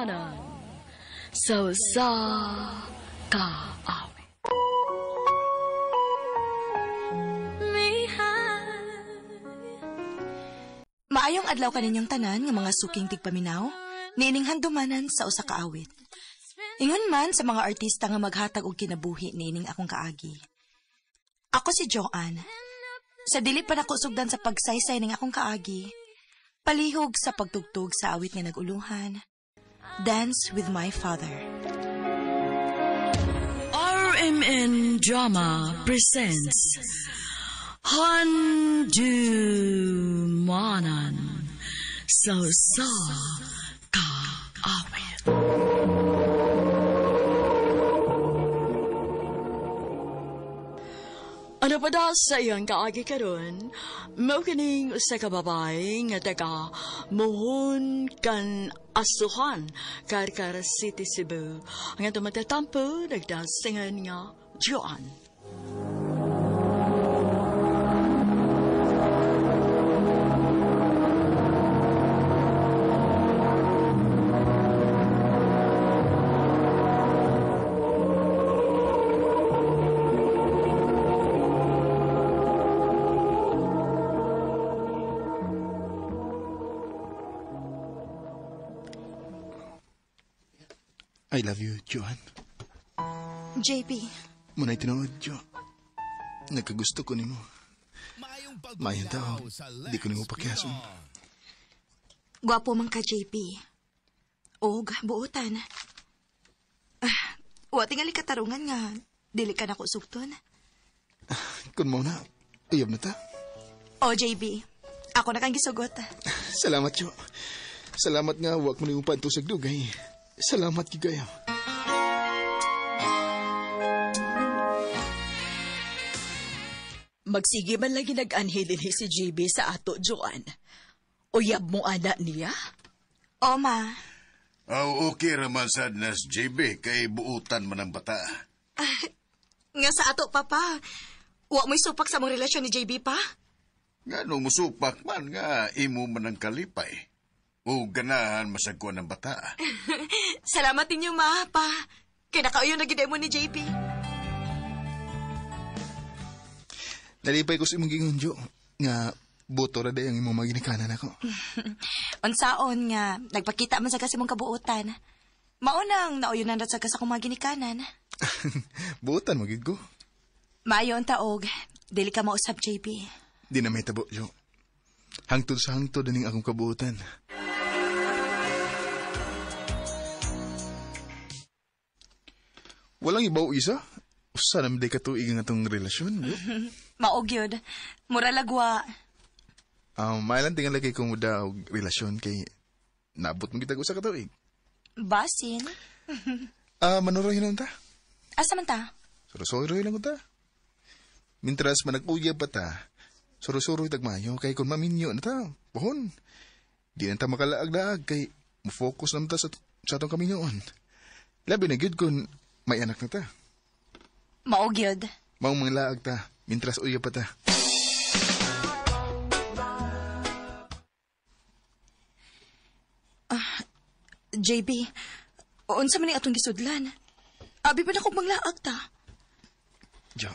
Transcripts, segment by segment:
Handumanan sa usa ka awit. Maayong adlaw kaninyong tanan nga mga suking tigpaminaw, niining handumanan sa usa ka awit. Ingon man sa mga artista nga maghatag og kinabuhi niining akong kaagi. Ako si Joanne. Sa dili pa nako sugdan sa pagsaysay ning akong kaagi, palihog sa pagtugtog sa awit nga naguluhan, Dance with My Father. RMN Drama presents Handumanan sa usa ka awit. Ano pa da sa iyang kaagi karon? Mao kining usa ka babae nga taga Muhon kan Asuhan, Carcar City, Cebu. Ang atong matatampo nagdasingan nga Joanne. I love you, Joanne. JP, Muna'y tinuod, Jo. Nagkagusto ko nimo. Mayang tao, di ko nimo pakiason. Gwapo man ka, JP. Og, buotan. Ah, wa tingali katarungan nga, dili ka nako sugton. Kun mo na, uyab na ta. O, JB, ako na kang gisugot. Salamat, Jo. Salamat nga, wag mo nimo pantusag dugay. Salamat gyud kayo. Magsige man lagi nag-anhi dinhi si JB sa ato, Joanne. Uyab mo ana niya? O, ma. Aw, okay raman sad nas JB kay buutan man ang bata. Nga sa ato, papa. Wa mo'y supak sa mong relasyon ni JB pa? Nga no musupak man nga imo man ang kalipay. O ganahan masagkuan ang bata. Salamat ninyo, ma, pa. Kay nakauyon na gid mo ni JP. Nalipay ko sa imong gingon, Jo. Nga, buto ra day ang imong maginikanan ako. Unsaon nga, nagpakita man sa kasi mong kabuotan. Maunang nauyonan ra sa akong mga ginikanan. Buotan mo gid ko. Maayo ang taog, dili ka mausab, JP. Di na may tabo, Jo. Hangtod sa hangtod aning akong kabuotan. Walang ibaw isa. Usa na day katuig ang atong relasyon, Jo. Maog yun. Mura lagwa. Mailan tingali kay kumuda og relasyon kay nabot mo kita usa ka tuig. Basin. Manuroy lang ta. Asa man ta? Suro-suroy lang ta. Mintras manag-uyab pa ta, suro-suroy tagmayo kay kung maminyo na ta, pohon. Di na ta makalaag-laag kay mo-focus naman ta sa atong kaminyoon. Labi na gyud kung may anak na ta. Maog yun. Maong mga laag ta, mintras uyab pa ta. JB, unsa man ni atong gisudlan? Abi pa na kong manglaag ta. Jo,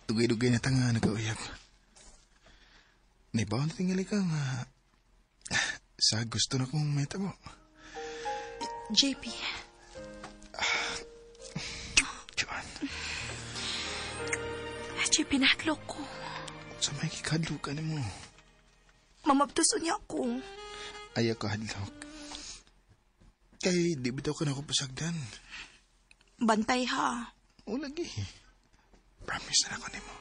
dugay-dugay na ta nga nagkauyab. Naibaw na tingali ka nga sa gusto na kong may tabo. JP. Joanne. JP, nahadlok ko. Sa may kikadlok ka nimo. Mamabtuso niya ako. Ayaw ka hadlok. Kay di bitaw ka na ako pasagdan. Bantay ha. O lagi. Promise na ako nimo.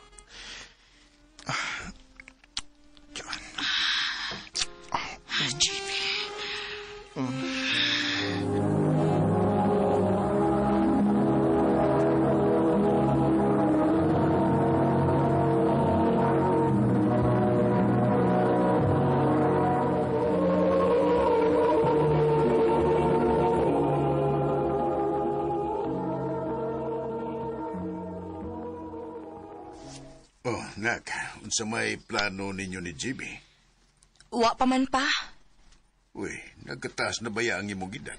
Joanne. JP. Oh, nak, unsa may plano ninyo ni JB? Wa pa man pa. Uy, Nagkataas na baya ang imong edad.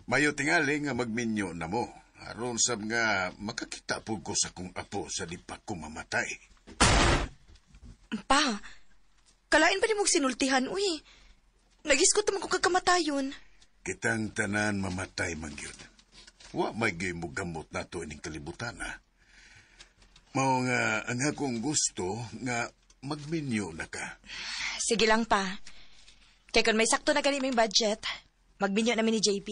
Mayo tingali nga magminyo na mo. Aron sab nga makakita pud ko sa kong apo sa di pa ko mamatay. Pa, kalain pa ni mong sinultihan, uy. Nagiskot naman ko kagkamatayon. Kitang tanan mamatay man gyud. Wa may gyud mo gamot nato ining kalibutan, ha. Mao nga ang akong gusto nga magminyo na ka. Sige lang pa. Kaya kung may sakto na gani ming budget, magminyo namin ni JB.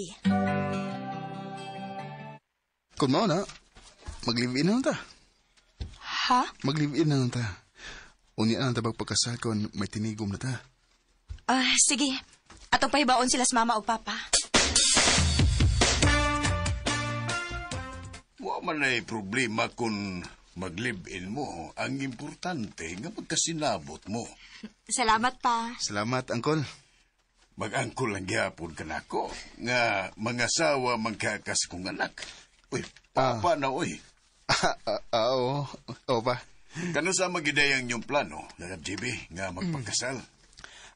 Kung mao na, mag-live-in na lang ta. Ha? Mag-live-in na lang ta. Unya na lang ta magpagkasal kung may tinigom na ta. Ah, sige. Atong pahibaon sila sa mama o papa. Wa man ay problema kung mag-live-in mo. Ang importante nga magkasinabot mo. Salamat pa. Salamat, Angkol. Mag-angkol lang gyapon ka nako nga mangasawa man ka kas kong anak. Uy, papa na uy. Oo. Oo pa. Kano sa magidayang yung plano, nga JB, nga magpagkasal?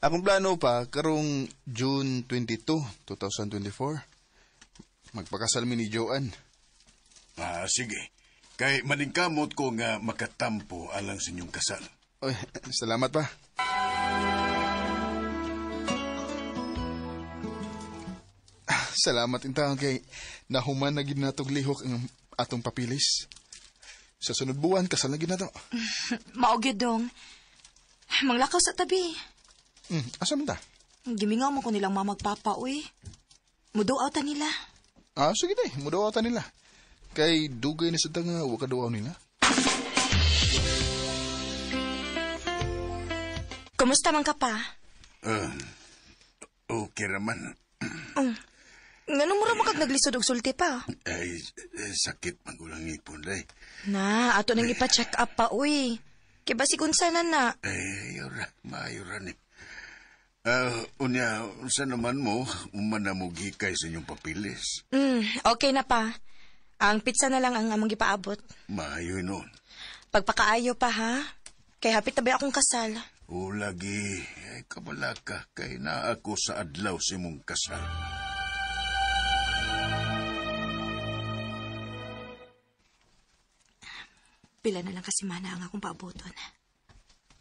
Akong plano pa, karong June 22, 2024, magpakasal mi ni Joanne. Ah, sige. Kay maningkamot ko nga makatampo alang sa inyong kasal. Oy, salamat pa. Salamat intaon kay nahuman na gid natog lihok ang atong papilis. Sa sunod buwan, kasal na gid nato. Mao gyud dong. Manglakaw sa tabi. Asa man ta? Gimingaw mo ko nilang mamagpapa, uy. Muduaw ta nila. Ah, sige day, muduaw ta nila. Kay dugay na sa nga wa ka duaw nila. Kumusta man ka pa? Okay raman. Ngano mo ra man kag naglisod og sulti pa? Ay, sakit man ko lang ipon, day. Na, ato nang ipa-check up pa, uy. Kay basig unsa na na. Ay, ayaw ra, maayo ra ni. Unya, unsa naman mo, uman na mo gikay sa inyong papilis. Okay na pa. Ang pizza na lang ang among gipaabot. Maayo noon. Pagpakaayo pa, ha? Kay hapit na ba akong kasal? O lagi, ay kabala ka, kay naa ako sa adlaw sa imong kasal. Pila na lang kasi mana ang akong paaboton.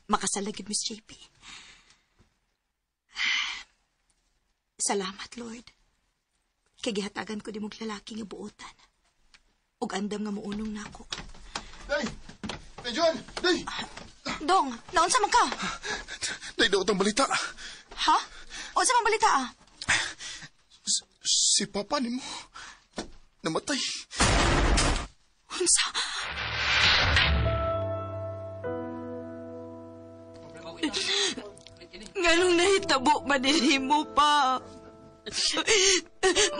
Makasal na gyud, Miss JP. Salamat, Lord. Kay gihatagan ko di mong lalaki nga buotan. Ug andam nga muunong nako. Day! Day, Joan! Day! Dong, naunsa man ka? Day, daw itong balita. Ha? Unsa man balita ah? Si Papa ni mo, namatay. Unsa? Nganong nahitabo man mo pa?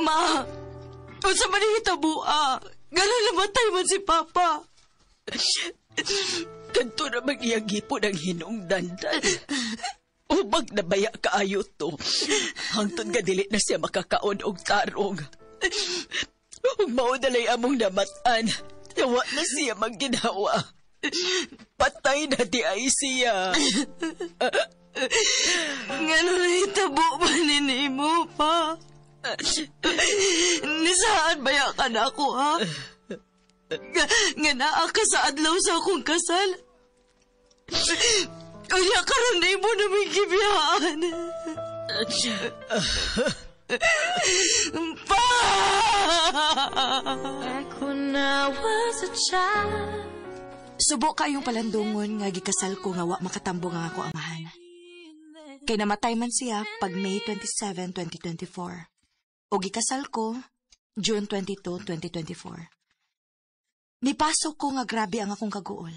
Ma, unsa man nahitabo ah? Nganong namatay man si Papa? Kanto na magyagipon ang hinungdan. Ubag na baya kaayo to. Hangtod nga dili na siya makakaon og tarong. Ug mao dalay among namatan. Wa na siya magginawa. Patay na di ay siya. Ngano nahitabo man nimo pa? Nisaan baya ka na ako, ha? Nga naa ka sa adlaw sa akong kasal. Unya karon na imo na may gibiyaan. Pa! Back when I was a child. Subo kayong palandungon nga gikasal ko nga wa makatambong ang ako amahan. Kay namatay man siya pag May 27, 2024. O gikasal ko June 22, 2024. Nipasok ko nga grabe ang akong kaguol.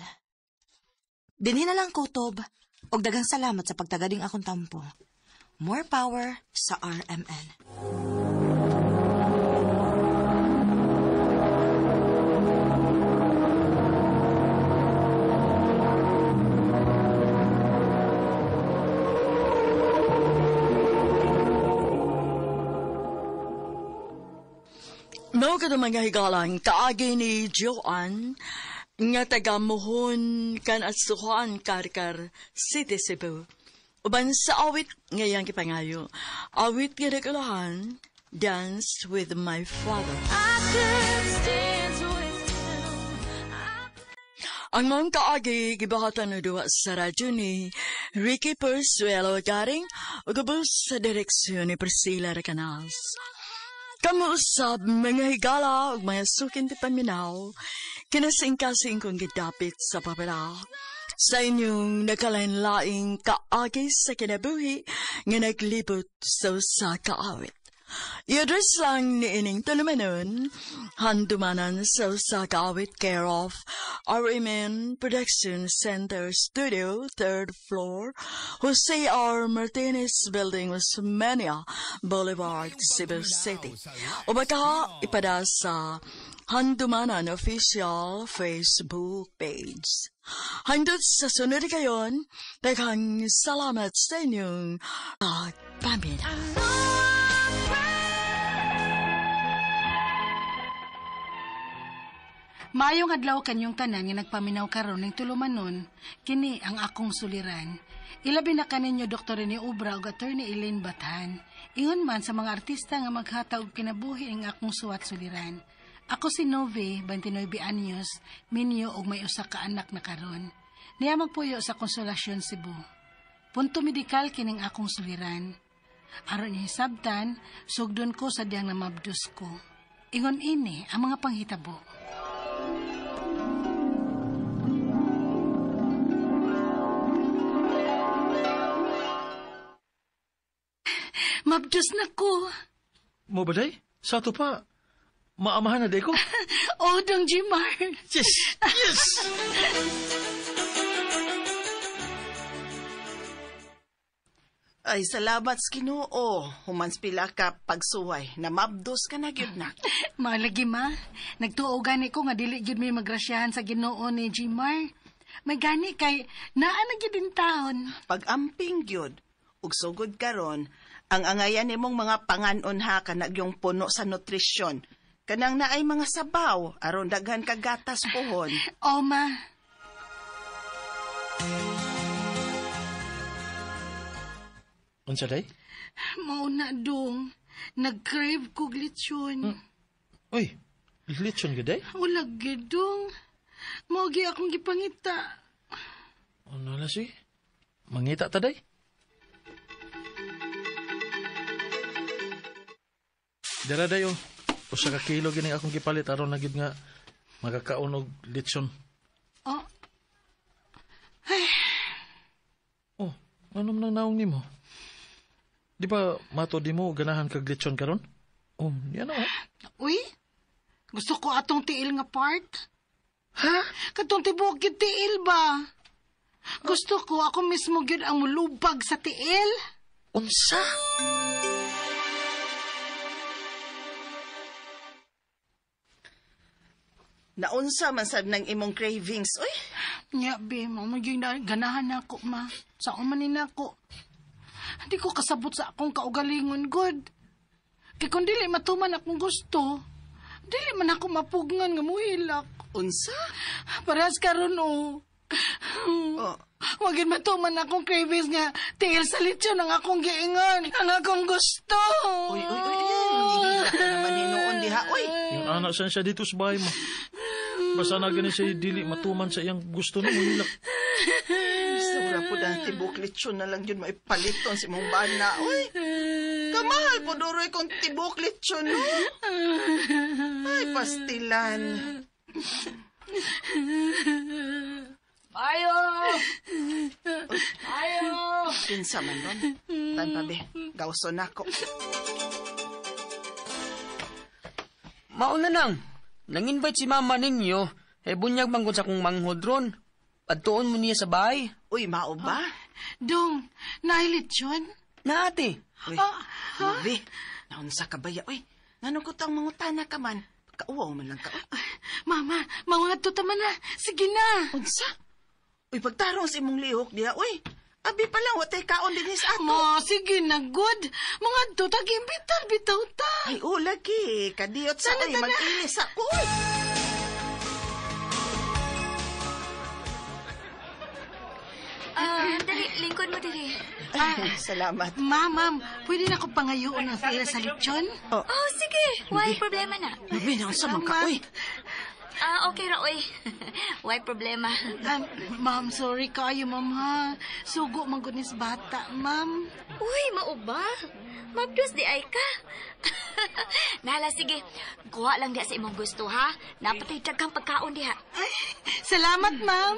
Dinhi na lang kutob og daghang salamat sa pagtagading akong tampo. More power sa RMN. Mao ka mga higalang kaagi ni Joanne nga taga Muhon kan Asuhan, Carcar City, Cebu. Uban sa awit ngayang kipangayo. Awit nga nagulahan, Dance with My Father. I could dance with him. Ang mga kaagi gibahatan na duwa sa radyo ni Ricky Persuelo Garing ug ubos sa direksyon ni Priscilla Recanals. Kamo usab mga higala ug mga sukin ti paminaw, kinasingkasing kong gidapit sa papala. Sa inyong nakalain-laing kaagi sa kinabuhi nga naglibot sa usa ka awit. I-address lang ni ining tulumanon, handumanan sa usa ka awit care of RMN Production Center Studio, 3rd floor, Jose R. Martinez Building, Osmeña Boulevard, Cebu City. O baka ipada sa Handumanan Official Facebook page. Hangdot sa sunod kayon, daghang salamat sa inyong pagpaminaw. Maayong adlaw kanyong tanan nga nagpaminaw karon ning tulumanon, kini ang akong suliran. Ilabi na kaninyo Dr. Rene Obra ug Attorney Elaine Bathan. Ingon man sa mga artista nga maghatag og kinabuhi ang akong suwat suliran. Ako si Nove, 29 anyos, minyo og may usa ka anak na karon. Niya magpuyo sa Konsolasyon Cebu. Punto medikal kining akong suliran. Aron hisabtan, sugdon ko sa diyang namabdos ko. Ingon ini ang mga panghitabo. Mabdos na ko. Mo ba day? Sa ato pa, maamahan na day ko. Oh, Dong Jimar. Yes! Yes! Ay, salamat sa Ginoo. Humans pila ka pagsuway. Namabdos ka na gyud na. Malagi ma. Nagtuo gani ko nga dili gyud may magrasyahan sa Ginoo ni Jimar. May gani kay naa na gyud in taon. Pag-amping gyud ug sugod karon, ang angayan nimong mga panganon ha kanag yung puno sa nutrisyon. Kanang naay mga sabaw aron daghan ka gatas pohon. Oh, ma. Unsa day? Mauna dong. Nag-crave ko lechon. Uy, lechon gyud day? Wala gyud dong. Mao gyud akong gipangita. Ano na si? Mangita ta day? Dara dayo. Usa ka kilo gini akong gipalit aron na gyud nga makakaon og lechon. Oh. Ay. Oh, ano man ang naong nimo? Di ba mato di mo ganahan kag lechon karon? Oh, yan oh. Uy, gusto ko atong tiil nga part. Ha? Katong tibuok gyud tiil ba? Gusto ko ako mismo gyud ang mulubag sa tiil. Unsa? Naunsa man sad nang imong cravings, uy. Nya, be, mo gyud ganahan nako ma. Sa man ni nako. Di ko kasabot sa akong kaugalingon, good. Kay kung dili matuman akong gusto, dili man ako mapugngan nga muhilak. Unsa? Parehas karon oh. Oh. Wagin matuman akong cravings nga tiil sa lechon ang akong giingon, ang akong gusto. Uy, uy, uy, uy. Hihilak ka naman hinuon diha, uy. Yung anak saan siya dito sa bahay mo. Basta na gani siya dili matuman sa iyang gusto na muhilak. Sobra po na tibok lechon na lang yun maipaliton si mong bana, uy. Kamahal po duroy kung tibok lechon, no? Ay, pastilan. Ayo! Ayo! Kinsa man ron. Tan pa, be. Gawson ako. Mauna nang. Nang-invite si mama ninyo, eh bunyag manggod sa kong manghod ron. Adtuon mo niya sa bahay. Uy, mao ba? Dong, nailitsyon? Na ate. Uy, Novi, naunsa ka ba ya? Uy, ngano ko tang mangutana ka man? Kauwaw man lang ka. Uy. Mama, mangadto ta man na. Sige na. Unsa? Uy, pagtarong sa imong lihok diha, uy. Abi pa lang, watay kaon din sa ato. Ma, sige na, good. Mangadto ta, gimbitar, bitaw ta. Ay, oh, lagi. Kadiyot sa, uy, mag-ilis ako, uy. Dali, lingkod mo diri. Salamat. Ma'am, pwede na ko pangayoon ang tiil sa lechon? Oh, sige. Why problema na? Nubi, naunsa man ka, uy. Okay ra, oy. Why problema? Ma'am, sorry kayo, ma'am, ha. Sugo man gud nis bata, ma'am. Uy, mao ba? Mabdos di ay ka. Nala, sige. Kuha lang diha sa imong gusto, ha? Napatay daghang pagkaon diha. Ay, salamat, ma'am.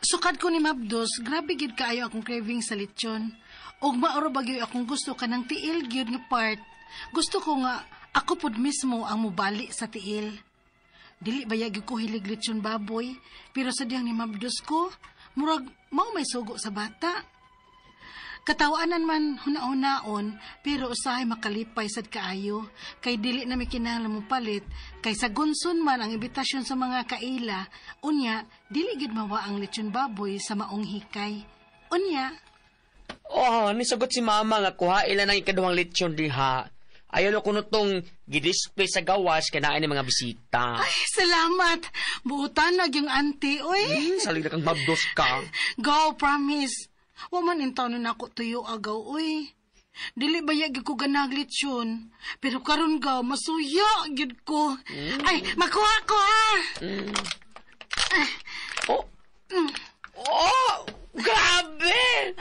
Sukad ko ni Mabdos, grabe gid kaayo akong craving sa lechon. Og mauro bagyo akong gusto kanang tiil gyud nga part. Gusto ko nga ako pud mismo ang mubali sa tiil. Dili ba gyud ko hilig lechon baboy, pero sa diyang ni Mabdos ko, murag mao may sugo sa bata. Katawanan man huna-hunaon, pero usahay makalipay sad kaayo, kay dili na mi kinahanglan mopalit, kay sa gunson man ang imbitasyon sa mga kaila, unya, dili gid mawa ang lechon baboy sa maong hikay. Unya. Oh, nisagot si mama nga kuha ila ng ikaduhang lechon diha. Ayaw ko nutong gidisplay sa gawas kay naa ni mga bisita. Ay, salamat. Buutan na yung auntie, oy. Salig na kang mabdos ka. Go, promise. Wa man intaw na nako tuyo agaw, oy. Dili ba yagi ko ganag lechon? Pero karon gaw, masuya gyud ko. Ay, makuha ko ha. Oh. Oh, grabe!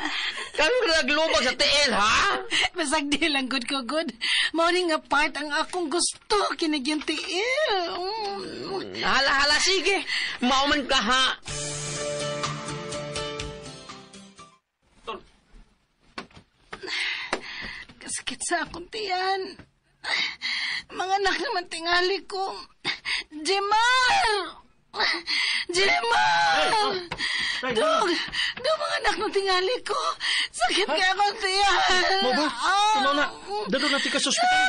Karon ka naglubag sa tiil, ha? Basag di lang good ko good. Mao ni nga part ang akong gusto kinig yung tiil. Hala, hala, sige. Mao man ka, ha? Kasakit sa akong tiyan. Mga anak naman tingali ko. Jemar! Jemar! Dog! Dog, mga anak ng tingali ko. Sakit kaya akong tiyan. Mo ba? Tumaw na. Dado na tika sa ospital.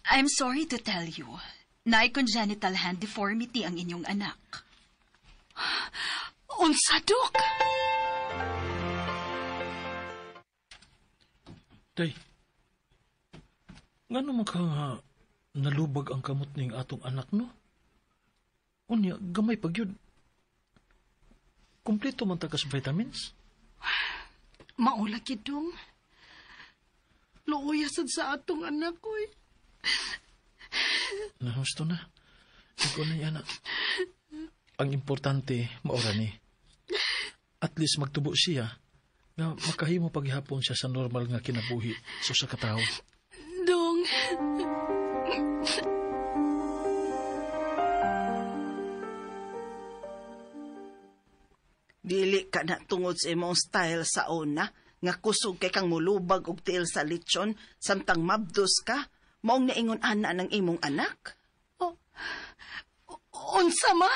I'm sorry to tell you, naay congenital hand deformity ang inyong anak. Unsa, Dok? Day, ngano man ka nga nalubag ang kamot ning atong anak, no? Unya, gamay pag yun. Kompleto man ta kas vitamins. Maula kidong. Luoya sad sa atong anak, oy. Nahusto na. Ikaw na yan, anak. Ang importante, maura ni. At least magtubo siya nga makahimo paghihapon siya sa normal nga kinabuhi so sa katao. Dong. Dili ka na tungod sa imong style sa una, nga kusog kay kang mulubag og tiil sa lechon samtang mabdos ka, maong naingon ana ng imong anak. Oh, unsa ma?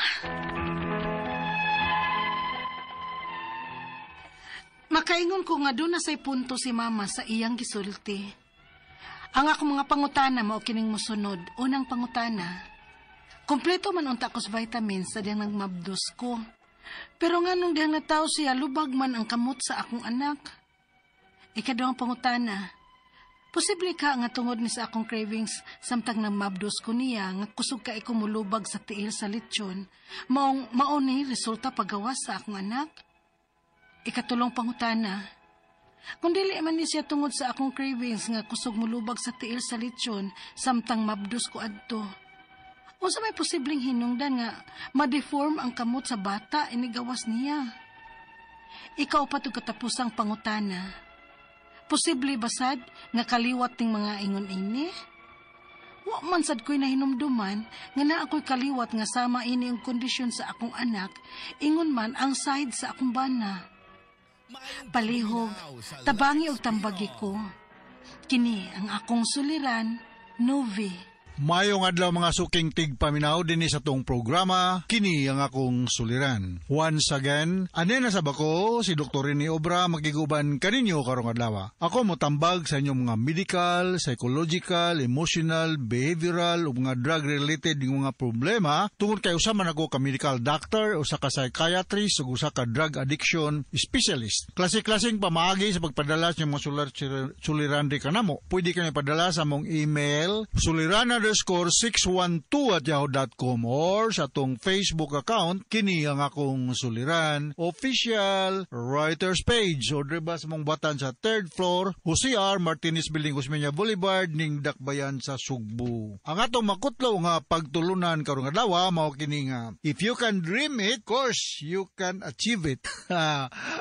Makaingon ko nga doon na say punto si mama sa iyang gisulti. Ang akong mga pangutana mao kining mosunod. Unang pangutana, kompleto man unta ko sa vitamins sa diyang nagmabdos ko. Pero nga nung diyang nataw siya, lubag man ang kamot sa akong anak. Ikaduhang pangutana, posible ka nga tungod ni sa akong cravings samtang nagmabdos ko niya nga kusog ka iko mulubag sa tiil sa lechon, maong mao ni resulta pagawas sa akong anak. Ikatulong pangutana, kung dili man ni siya tungod sa akong cravings nga kusog mulubag sa tiil sa lechon samtang mabdos ko adto, unsa may posibleng hinungdan nga ma-deform ang kamot sa bata inigawas niya? Ikaw pa tug katapusang pangutana, posible basad nga kaliwat ting mga ingon ini? Wa man sad ko'y nahinumduman nga naa ko'y kaliwat nga sama ini ang kondisyon sa akong anak, ingon man ang side sa akong bana. Palihog, tabangi og tambagi ko. Kini ang akong suliran, Novi. Mayong adlaw mga suking tigpaminaw dinhi sa tong programa, kini ang akong suliran. Once again, ane na sa bako si Dr. Rene Obra makiguban kaninyo karong adlaw. Ako motambag sa inyong mga medical, psychological, emotional, behavioral ug mga drug-related nga mga problema tungod kay usa man ako ka medical doctor, usa ka psychiatrist ug usa ka drug addiction specialist. Klase-klaseng pamaagi sa pagpadala sa inyong mga suliran di kanamo. Pwede kami padala sa among email suliran_612@yahoo.com or sa atong Facebook account, kini ang akong suliran official writers page, o diba sa mong batan sa third floor, Jose R. Martinez Building, Osmeña Boulevard, ning Dakbayan sa Sugbo. Ang atong makutlo nga pagtulunan karong adlaw mao kini nga if you can dream it, course you can achieve it.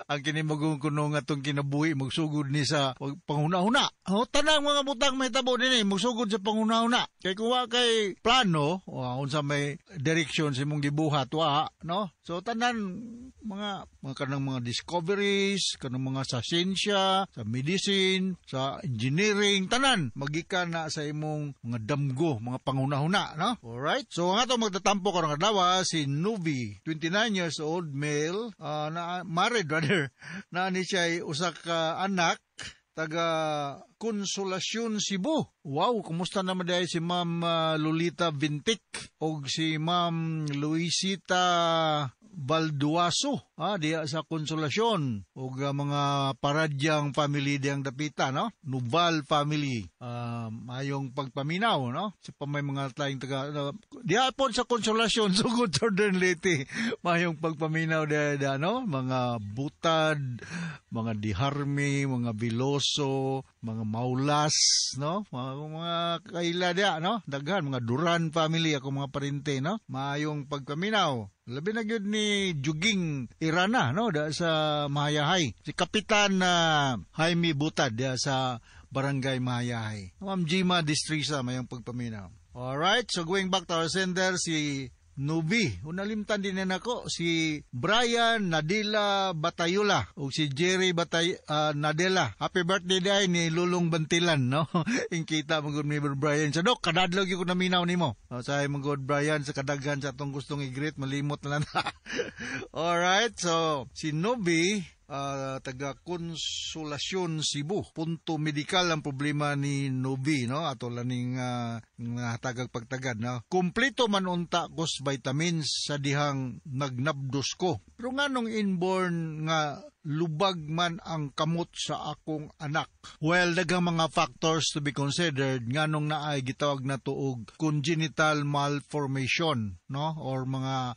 Ang kini magong kuno nga atong kinabuhi magsugod ni sa panghuna-huna. O, tanang mga butang mahitabo dinhi magsugod sa panghuna-huna. Kay kung wa kay plano, o unsa may direction sa imong gibuhat, wa, no? So tanan mga kanang mga discoveries, kanang mga sa siyensya, sa medicine, sa engineering, tanan magikan na sa imong mga damgo, mga panghuna-huna, no? Alright? So ang atong magtatampo karong adlaw si Nubi, 29 years old male, na married rather, na ni siya ay usa ka anak taga Consolacion, Cebu. Wow, kumusta naman dahil si Ma'am Lolita Vintic o si Ma'am Luisita Balduaso, diya sa Consolacion, og mga Paradyang family diyang dapita, no? Nuval family. Ayong pagpaminaw, no? Sa pa may mga tayong taga diya po sa Consolacion, sugod Southern Leyte. Mayong pagpaminaw diya, no? Mga Butad, mga Diharmi, mga Biloso, mga Maulas, no? Mga kaila diya, no? Daghan, mga Duran family, ako mga parente, no? Mayong pagpaminaw. Labi na gyud ni Juging Irana, no, da sa Mahayahay. Si Kapitan Jaime Butad da sa Barangay Mahayahay. Ma'am Jima Distrisa, mayong pagpaminaw. Alright, so going back to our sender, si Nubi. Unalimtan din na nako si Brian Nadila Batayula o si Jerry Nadela. Happy birthday day ni Lulong Bantilan, no? Inkita mo gud ni Brian. Sa dok, kadadlog ko naminaw nimo. O, say mo gud Brian sa kadaghan sa atong gustong i-greet, malimot na lang. Alright, so si Nubi, taga Consolacion, Cebu. Punto medikal ang problema ni Nubi, no? Ato laning hatagag pagtagad, no? Kompleto man unta kos vitamins sa dihang nagnabdos ko. Pero nganong inborn nga lubag man ang kamot sa akong anak? Well, daghang mga factors to be considered nganong naay gitawag na tuog congenital malformation, no? Or mga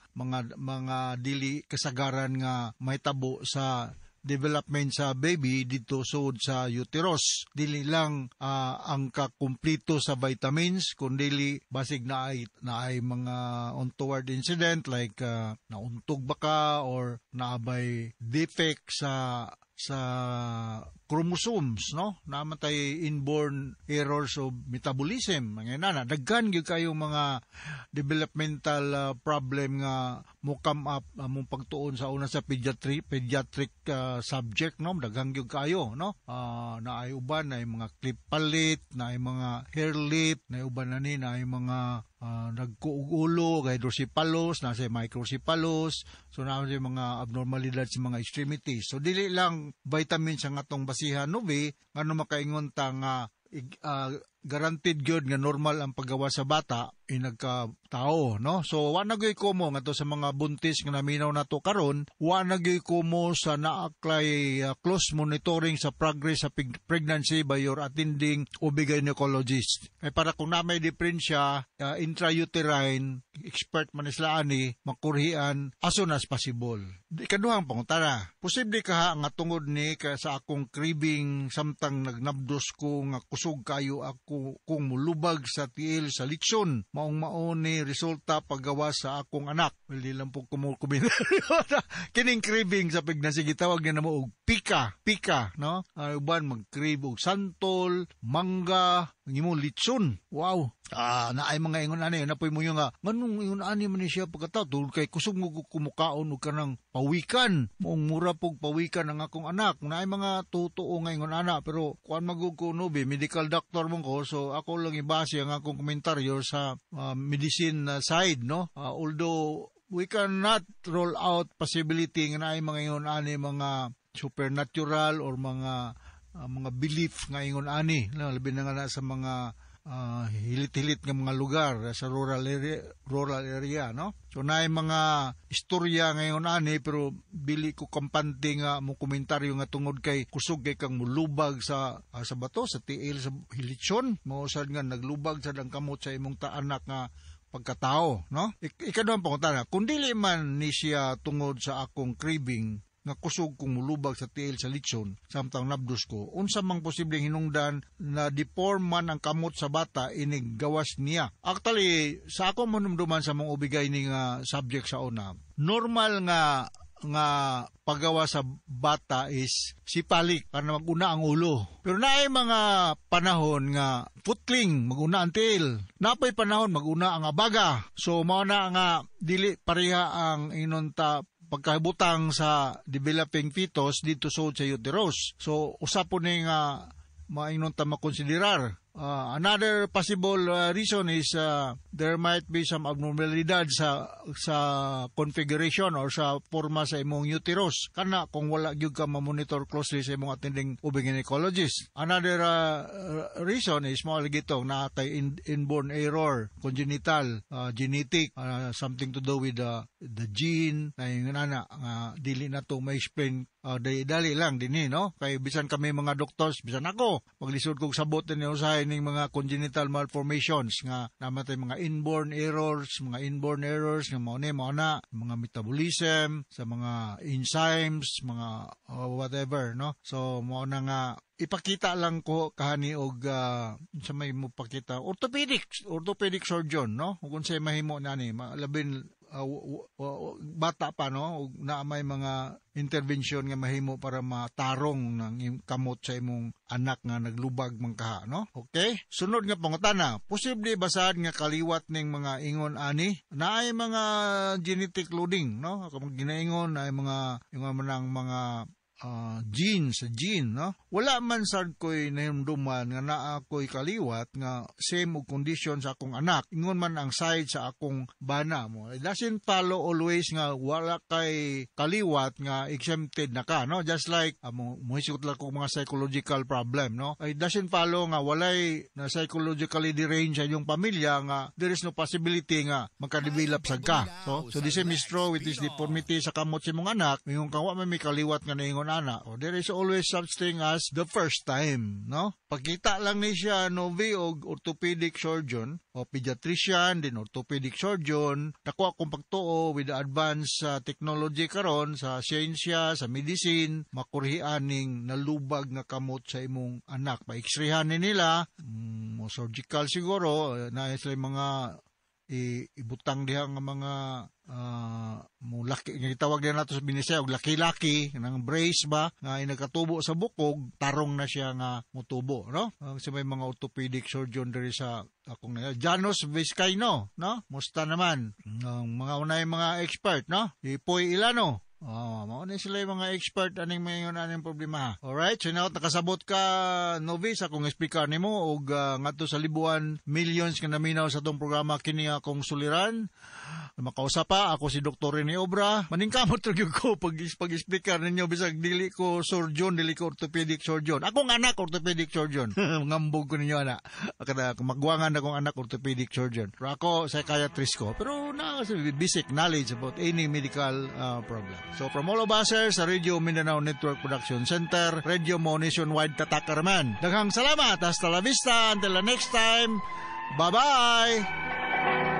dili kasagaran nga mahitabo sa development sa baby dito sud sa uterus. Dili lang ang kakumplito sa vitamins, kundi basig na ay mga untoward incident like nauntog ba ka or naabay defect sa chromosomes, no? Namatay inborn errors of metabolism. Mga nana, daghan gyud kayo mga developmental problem nga mo come up mong pagtuon sa una sa pediatric subject, no? Daghan gyud kayo, no? Naay uban na mga clip palit, naay mga hair lip, naay uban na ni naay mga nagkuugulo, hydrocephalus, nasa microcephalus, so naa sa mga abnormalidad sa mga extremities. So dili lang vitamins ang atong basihan, no, be, ngano makaingon ta nga guaranteed gyud nga normal ang paggawa sa bata inagka-tao, no? So wa na gyud komo ngadto sa mga buntis nga naminaw nato karon, wa na gyud komo sa naaklay close monitoring sa progress sa pregnancy by your attending OB gynecologist. Kay para kung na may diferensya intrauterine, expert man sila ani makurhian as soon as possible. Ikaduhang pangutana, posible kaha nga tungod ni ka sa akong craving samtang nagnabdos ko nga kusog kayo ako kung mulubag sa tiil sa litson, maong maon ni resulta paggawa sa akong anak. Well, di lang po kumukumin. Kining craving sa pregnancy, gitawag niya na mo og pika, pika, no? Uban mag-crave og santol, mangga, ang imong litson. Wow. Naay mga ingon ani, napoy mo yung nga, nganong ingon ani man ni siya pagkatao, tungod kay kusog mo kumukaon og kanang pawikan. Moong mura pog pawikan ang akong anak. Naay mga totoo nga ingon ana, pero kuan magug ko no, be, medical doctor mo ko, so ako lang ibase ang akong komentaryo sa medicine side, no? Although we cannot roll out possibility nga naay mga ingon ani, mga supernatural or mga mga belief nga ingon ani, no? Labi na nga na sa mga hilit-hilit nga mga lugar sa rural area, no? So naay mga istorya ngayon ani, pero dili ko kampante nga mo komentaryo nga tungod kay kusog kay kang mulubag sa sa bato, sa tiil, sa hilitsyon, mao sad nga naglubag sad ang kamot sa imong taanak nga pagkatao, no? Ikaduhang pangutana, kung dili man ni siya tungod sa akong craving nga kusog kong mulubag sa tiil sa litson samtang nabdos ko, unsa mang posibleng hinungdan na deform man ang kamot sa bata inig gawas niya? Actually, sa ako manumduman sa mong ubigay ni nga subject sa una, normal nga nga paggawa sa bata is sipalik para maguna ang ulo. Pero naay mga panahon nga footling, maguna ang tail. Napay panahon maguna ang abaga. So mao na nga dili pareha ang inunta pagkabutang sa developing fetus dito sa uterus. So usa po ni nga maingon ta makonsiderar. Another possible reason is there might be some abnormalidad sa configuration or sa forma sa imong uterus. Kana kung wala gyud ka ma-monitor closely sa imong attending gynecologist. Another reason is mao lagi to na kay inborn error, congenital, genetic, something to do with the gene na yung ana dili na to ma-explain. Dali lang dinhi, no? Kay bisan kami mga doctors, bisan ako, maglisod kog sabot ni usahay ning mga congenital malformations nga namatay mga inborn errors, nga mao ni mao na mga metabolism sa mga enzymes, mga whatever, no? So mao na nga ipakita lang ko kahani og sa may mo pakita orthopedic surgeon, no? Kung unsay mahimo nani, labin bata pa, no, na may mga intervention nga mahimo para matarong ng kamot sa imong anak nga naglubag man kaha, no? Okay? Sunod nga pangutana, posible basad nga kaliwat ning mga ingon ani naay mga genetic loading, no? Kung ginaingon ay mga ingon man ang mga gene sa gene, no? Wala man sad ko'y nahimduman nga naa ko'y kaliwat nga same og condition sa akong anak. Ingon man ang side sa akong bana mo. It doesn't follow always nga wala kay kaliwat nga exempted na ka, no? Just like mohisgot lang kog mga psychological problem, no? It doesn't follow nga walay na psychologically deranged sa inyong pamilya nga there is no possibility nga magka-develop sad ka. So the same is true with this deformity sa kamot sa imong anak. Ingon ka wa man may kaliwat nga naingon ana. Oh, there is always such thing as the first time, no? Pagkita lang ni siya novi og orthopedic surgeon o pediatrician din orthopedic surgeon. Nakuha akong pagtuo with the advanced technology karon sa siyensya, sa medicine, makurhian ning nalubag nga kamot sa imong anak. Pa-x-rayhan ni nila, mo surgical siguro, na sila mga ibutang diha nga mga mo laki nga gitawag diha nato sa Binisaya og laki-laki nang brace ba nga inagkatubo sa bukog, tarong na siya nga motubo, no? Sa may mga orthopedic surgeon diri sa akong Janos Vizcaino, no? Musta naman ang mga unay mga expert, no? Ipoy Ilano. Mao ni sila yung mga expert aning mayon aning problema. Alright, so now nakasabot ka novice akong speaker nimo og ngadto sa libuan millions nga naminaw sa atong programa kini akong suliran. Makausap pa ako si Dr. Rene Obra. Maningkamot ra gyud ko pag-speaker ninyo bisag dili ko surgeon, dili ko orthopedic surgeon. Akong anak orthopedic surgeon. Ngambog ko ninyo ana. Kada magwangan akong anak orthopedic surgeon. Pero ako psychiatrist ko. Pero na basic knowledge about any medical problem. So from all of us here sa Radio Mindanao Network Production Center, Radio Mo Nationwide Tatakarman. Daghang salamat. Hasta la vista. Until the next time. Bye-bye.